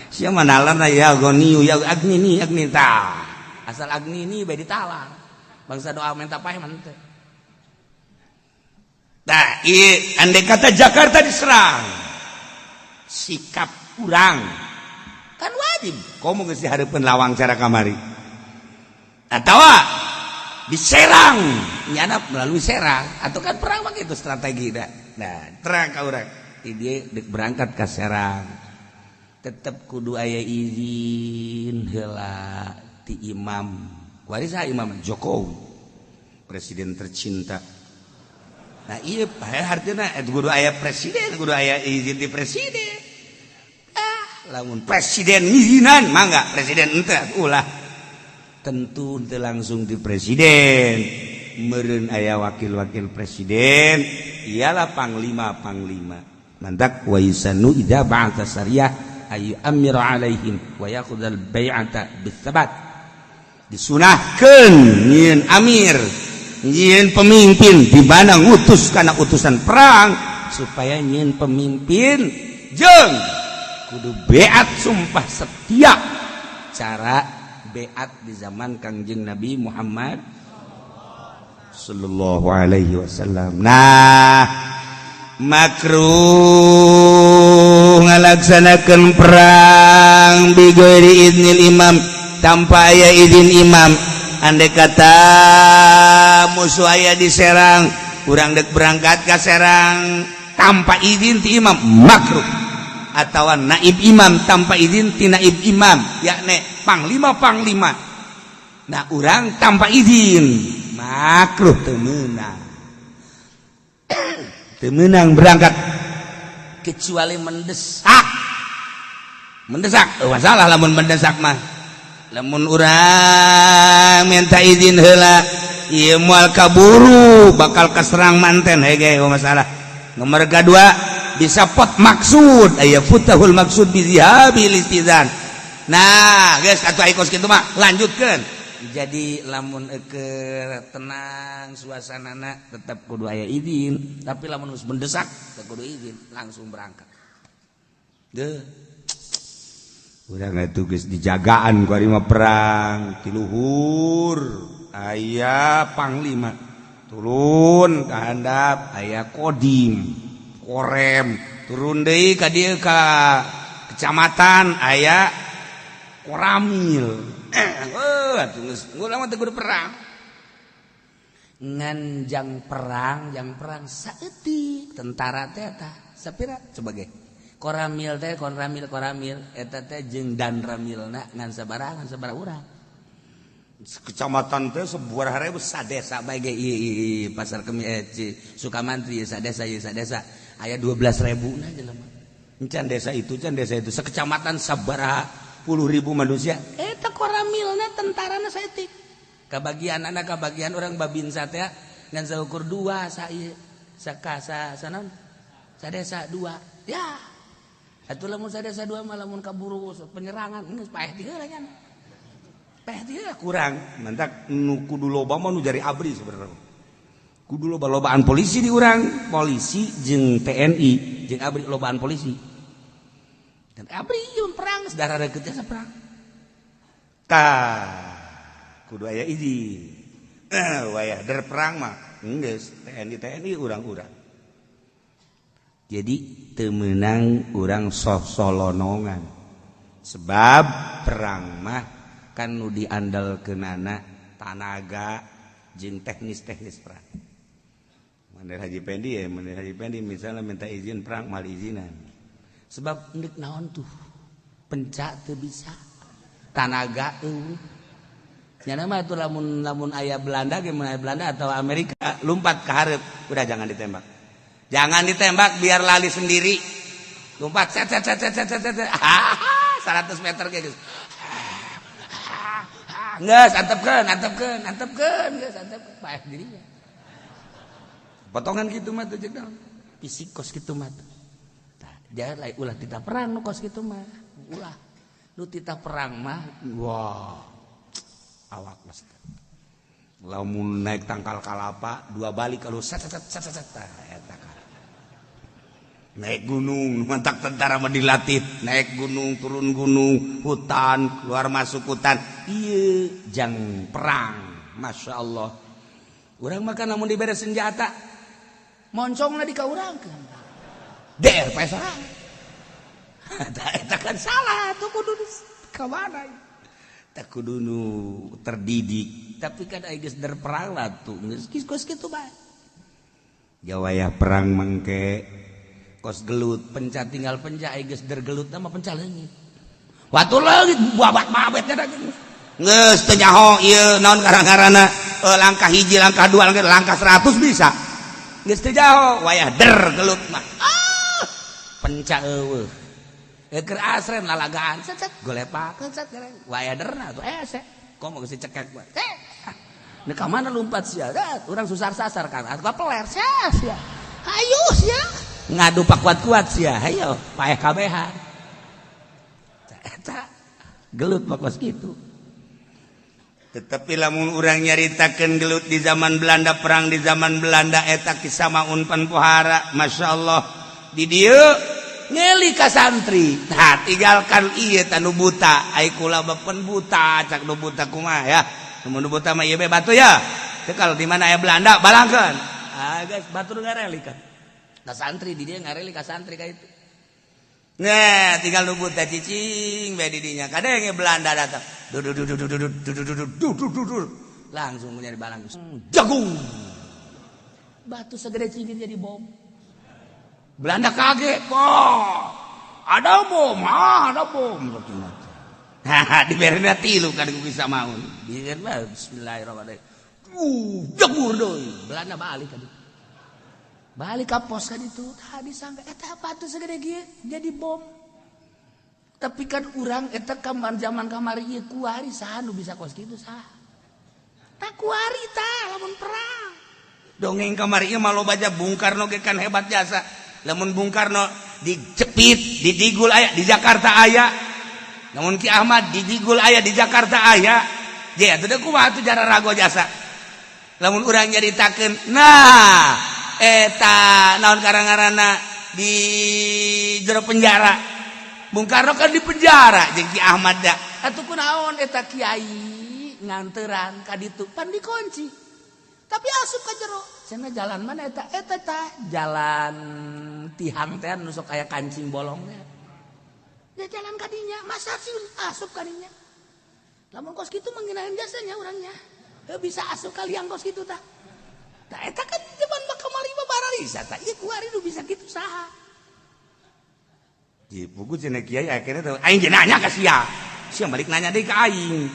Sia mah nalarna ya goniyu ya agni ni agni tah. Asal agni ni bae ditalar. Bangsa doa minta paeh mah henteu. Nah, ieu andai kata Jakarta diserang, sikap urang kan wajib komo geus dihareupeun lawang cara kamari atawa diserang nyana melalui Serang atau kan perang mah gitu strategi dah. Nah, terang ka urang dia dek berangkat ke Serang tetep kudu aya izin heula ti imam. Kuari saha imam? Jokowi, presiden tercinta. Nah, iya artinya kudu aya presiden, kudu aya izin di presiden. Lamun presiden ngizinan mangga, presiden ente ulah, tentu ente langsung di presiden, meureun aya wakil-wakil presiden, ialah panglima panglima. Mantak wa yusannu idza ba'atha sariyah ay amira alaihim wa ya'khudhal bai'ata bitsabat. Disunahkeun nyieun amir, nyieun pemimpin di mana ngutus kana utusan perang supaya nyieun pemimpin jeung kudu beat, sumpah setia, cara beat di zaman Kangjeng Nabi Muhammad sallallahu alaihi wasallam. Nah, makruh ngalaksanakan perang bighairi idnil imam, tanpa aya izin imam. Andai kata musuh aya di Serang, urang dek berangkat ke Serang tanpa izin ti imam, makruh, atau naib imam, tanpa izin ti naib imam, yakni panglima panglima. Nah, urang tanpa izin makruh, teu meunang, teu meunang berangkat kecuali mendesak. Mendesak, oh, masalah lamun mendesak mah. Lamun urang minta izin heula ieu moal kaburu, bakal kaserang manten hege, oh, masalah. Nomor kedua, bisa pot maksud, aya futahul maksud bizihabil istizan. Nah guys, atuh aya kos kitu mah lanjutkeun. Jadi lamun ke tenang suasanana tetap kudu aya izin, tapi lamun geus mendesak teu kudu izin, langsung berangkat deh. Urang atuh geus dijagaan ku ari mah perang ti luhur aya panglima, turun ka handap aya kodim, korem, turun deui ka dieu ka kecamatan aya koramil. Atuh geus urang mah teu kudu perang, ngan jang perang, jang perang saeutik tentara teh eta sapira sebagai koramil teh, koramil, koramil eta teh jeung danramilna ngan sabaraha, ngan sabaraha urang kecamatan teh sebuah ribu, sadesa bae ge ieu Pasar Kemi, Sukamantri sadesa, ieu sadesa aya 12.000. Nah, jelema encan desa itu, can desa itu, sekecamatan sabaraha puluh ribu manusia eta koramilna, tentarana saeutik. Kabagian anak, kabagian orang Babinsa teh ngan saukur dua sa ieu saka sa sanon sadesa dua ya. Atuh lamun sadesa dua mah, lamun kaburu penyerangan geus paeh ti heula nya, paeh ti heula kurang. Mantak nu kudu loba mah nu jari ABRI sebenarnya. Kudu loba-lobaan polisi di urang, polisi jeung TNI jeung ABRI, lobaan polisi dan ABRI. Ieu perang saudara deket jasa perang tah kudu aya izin. Wayah der perang mah. Geus TNI TNI urang-urang. Jadi teu meunang urang sosolonongan. Sebab perang mah kan nu diandalkeunana tanaga jeung teknis-teknis perang. Mandir Haji Pendi ya, Mandir Haji Pendi misalnya minta izin perang mal izinan. Sebab ndek naon tuh? Pencak teu bisa. Tanaga eueuh. Nyana mah tuh lamun lamun aya Belanda ge, aya Belanda atau Amerika lompat ke hareup, udah jangan ditembak. Jangan ditembak, biar lali sendiri. Lompat set set set set set set set. 100 meter ge geus. Geus antepkeun, antepkeun, antepkeun, geus antepkeun paeh dirinya. Potongan gitu mah tuh cek naon? Fisik kos kitu mah. Tah, jangan lain ulah titah perang nu kos kitu mah. Ulah. Nu titah perang mah wah. Awak mas. Lamun naik tangkal kalapa dua balik kalau set set set set set tah eta kan. Naik gunung, mantak tentara mah dilatih, naik gunung, turun gunung, hutan, keluar masuk hutan. Iya, jang perang. Masya Allah. Urang makan lamun dibere senjata, moncongna di ka urang. Der pae sorang. Eta kan salah tuh, kudu ka mana? Tak kudu nu terdidik, tapi kan aya geus perang lah tuh, geus kos kitu bae. Jawaya perang mangke kos gelut, penca tinggal penca, aya geus dergelut mah penca leungit. Watu leungit babat mabetnya geus teu nyaho ieu naon karang-karana, langkah hiji, langkah dua, langkah, langkah 100 bisa. Geus teu jaho wayah der gelut mah. Ah, penca eueuh. Keur asren lalagaan set set golepak set set wayah derna tuh ese komo geus dicekek bae. Eh, ini ka mana lompat sia? Urang susar sasar kan atuh peler sia sia. Ayo sia. Ngadu pak kuat-kuat sia. Ayo paeh kabehan. Eta gelut mah kos kitu. Tetapi lamun urang nyaritakeun gelut di zaman Belanda, perang di zaman Belanda, eta kisah maun pan pohara, Masya Allah. Di dieu ngeli ka santri. Nah, tinggalkan ieu tanu buta. Ai kula bapen buta, cak nu buta kumaha ya. Nu buta mah ieu be batu ya. Teu kalau di mana aya Belanda balangkeun. Ah guys, batur ngareli kan. Ka santri di dieu ngareli ka santri ka itu. Nah, tinggal nu buta cicing bae di dinya. Kadang Belanda datang. Du du du du du du du du du du du du du. Langsung nyari balang. Jagung. Batu segede cingin jadi bom. Belanda kaget. Kok ada bom, ah, ada bom. Haha, diberena tilu kan ku bisa maun. Biar bismillahirrahmanirrahim. Jebur deui. Belanda balik kan. Balik ka pos kan itu. Tadi sangka eta batu segede kieu jadi bom. Tapi kan urang eta kamar zaman kamari ieu kuari saha nu bisa kos kitu saha? Tak kuari tah lamun perang. Dongeng kamari ieu mah loba aja. Bung Karno ge kan hebat jasa. Lamun Bung Karno dicepit, didigul aya di Jakarta aya. Namun Ki Ahmad didigul aya di Jakarta aya. Je atuh da kumaha atuh jara rago jasa. Lamun urang nyaritakeun, nah eta naon karang-karana di jero penjara. Bung Karno kan di penjara jeung Ki Ahmad da. Atuh kunaon eta kiai nganteran ka ditu pan dikunci. Tapi asup ka jero. Cenah jalan mana eta? Eta tah jalan tihang teh nu sok aya kancing bolongnya. Ya jalan kadinya, masa sih asup kadinya? Lamun kos kitu mengenain jasanya orangnya. Teu bisa asup kalian kos kitu tah. Tah eta kan zaman kamari mah baralisa tah. Ieu kuari nu bisa kitu saha? Di buku cenah kiai akhirnya tuh aing ge nanya ka sia. Sia balik nanya deui ka aing.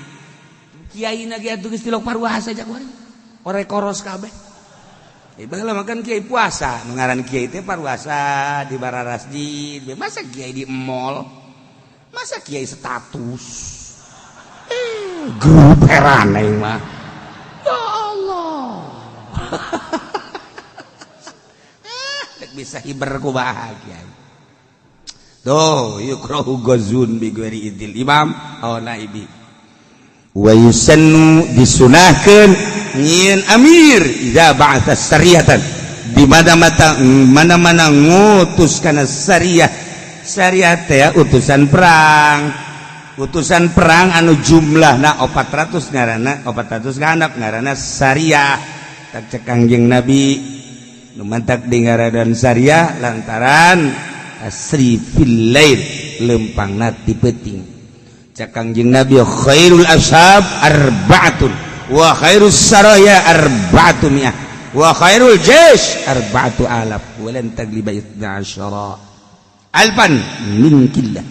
Kiai na ge atuh geus tilok paruasa jak kuari. Ore koros kabeh. Eh, baheula makan kiai puasa, nu ngaran kiai teh paruasa di bararasjid. Masa kiai di mall? Masa kiai status? Eh, grup heran aing mah. Ya Allah. Eh, bisa hiber ku bahagia. Tuh, yukrahu ghazwun bi ghairi idnil imam aw naibi. Wa yusannu, disunahkeun nyieun amir, idza ba'atha sariyatan, di mana-mana mana-mana ngutus kana sariyah. Sariyah teh utusan perang, utusan perang anu jumlahna 400 ngaranna, 400 ganap ngaranna sariyah. Tak cek Kangjeng Nabi, nu mantak dingaranan syariah lantaran asri fil lail, lempangna ti peuting. Cek Kangjeng Nabi, khairul ashab arba'atun wa khairus saraya arba'atu mi'ah wa khairul jais arba'atu alaf walan tagliba itsna asyara alfan min killah.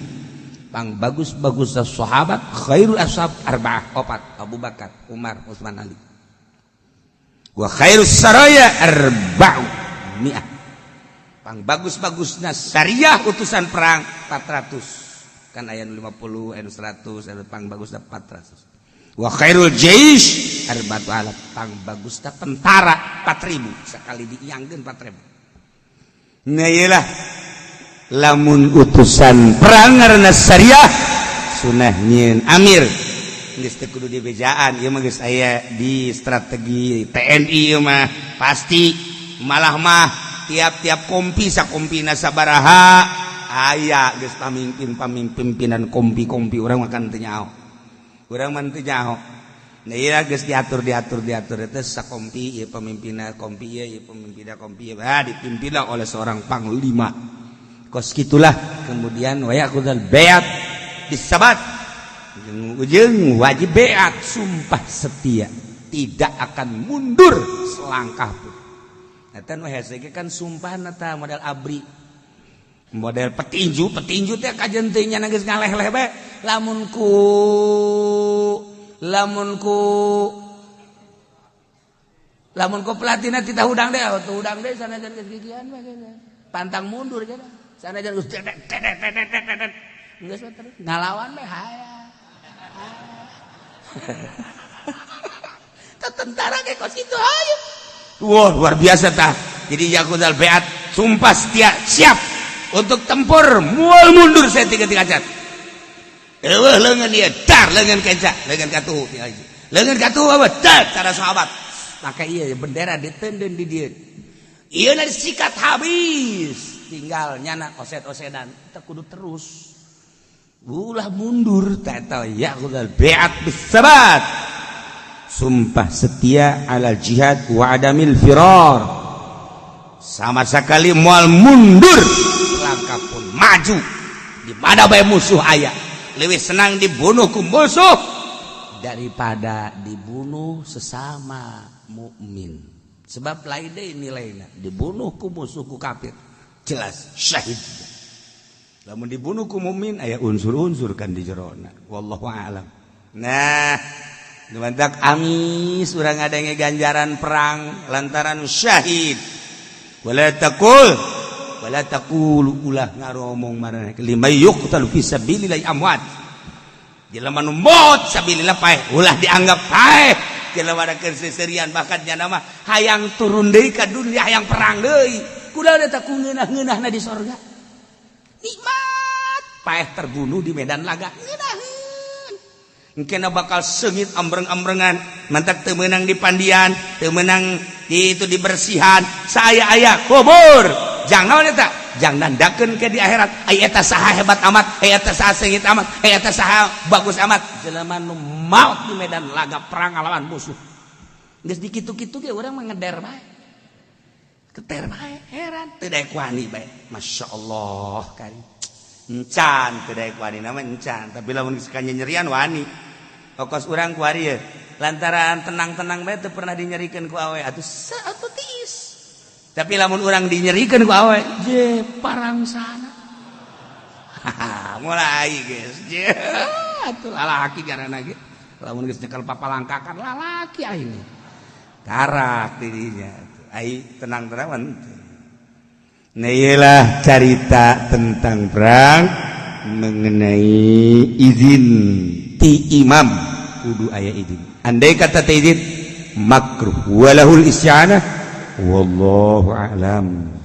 Pang bagus-bagus sahabat, khairul ashab arba'ah, opat: Abu Bakar, Umar, Utsman, Ali. Wa khairus saraya arba'u mi'ah, pang bagus-bagusna syariah, utusan perang, 400 kan, aya 50, aya 100, aya pang bagusna 400. Wa khairul jais arba'atu alaf, pang bagusna tentara 4000, sekali diiangkeun 4000. Nah, iyalah, lamun utusan perang ngaranna syariah, sunah nyieun amir. Geus teu kudu dibejaan, ieu mah geus aya di strategi TNI. Ieu mah pasti, malah mah tiap-tiap kompi, sakompina sabaraha, aya geus pamimpin pamimpin, pimpinan kompi-kompi. Urang makan teu nyaho, urang mah teu nyaho. Nah, iya, geus diatur, diatur, diatur itu sakompi ieu pemimpinna kompi ieu, ieu pemimpinna kompi ieu. Ah, dipimpin oleh seorang panglima kos gitulah. Kemudian wa ya'khudhul baiat bisabat, ujung wajib beat, sumpah setia, tidak akan mundur selangkah pun. Eta nu hese ge kan sumpah ta model ABRI, model petinju. Petinju teh kajen teh nya geus ngaleh-leh bae, lamun ku pelatihna titah hudang deh, tuh hudang deh, sanajan geus gigian bae pantang mundur cenah, sanajan geus tetet tetet tetet tetet, geus terus ngalawan bae. Haya. Tentara kayak kos itu, ayo. Wah, luar biasa tah. Jadi ya'khudhul beat, sumpah setia, siap untuk tempur, mual mundur saya tiga tiga cat. Eueuh leungeun ieu, dar leungeun kenca, leungeun katuhu, leungeun katuhu apa? Dar cara sahabat. Maka iya, bendera ditenden di dieu. Ieu disikat habis, tinggal nyana oset-osedan. Kita kudu terus. Ulah mundur ta ya'khudhul beat bisabat. Sumpah setia alal jihad wa adamil firar. Sama sekali mual mundur langkah pun, maju di mana bae musuh aya. Lebih senang dibunuh ku musuh daripada dibunuh sesama mukmin. Sebab lain deui nilainya dibunuh ku musuh, ku kafir, jelas syahid. Lamun dibunuh ku mukmin, aya unsur-unsur kan di jerona. Wallahu a'lam. Nah, mantak amis urang ada ganjaran perang lantaran syahid. Wala taqul, wala taqulu, ulah ngaromong maraneh, liman yuqtalu fi sabilillah amwat, jelema nu maot sabilillah paeh, ulah dianggap paeh. Jelema da keur seserian, bahkan nya mah hayang turun deui ka dunia, hayang perang deui. Kuda eta ku ngeunah-ngeunahna di sorga, nikmat paeh terbunuh di medan laga, ngeunaheun. Mungkin bakal sengit ambreng-ambrengan. Mantak teu meunang di pandian, teu meunang di itu, dibersihan saya aya kubur. Jangan naon eta, jangan nandakeun ke di akhirat, ai eta saha hebat amat, ai eta saha sengit amat, ai eta saha bagus amat. Jelema nu maut di medan laga perang ngalawan musuh, geus dikitu-kitu ge urang mah ngeder bae, keter bae, heran teu daek wani bae. Masya Allah kan encan, teu daek wani nama encan, tapi lamun geus nyerian wani. Kos urang kuari ya lantaran tenang-tenang bae, teu pernah dinyerikeun ku awe atuh, atuh tiis. Tapi lamun urang dinyerikeun ku awe je parang sana mulai, guys, je atuh lalaki garana ge. Lamun geus nyekel papalangkakan, lalaki aing karak dirinya ai tenang-tenang. Nah, iyalah cerita tentang perang mengenai izin ti imam, kudu aya izin. Andai kata teu izin, makruh, walahul isti'anah. Wallahu a'lam.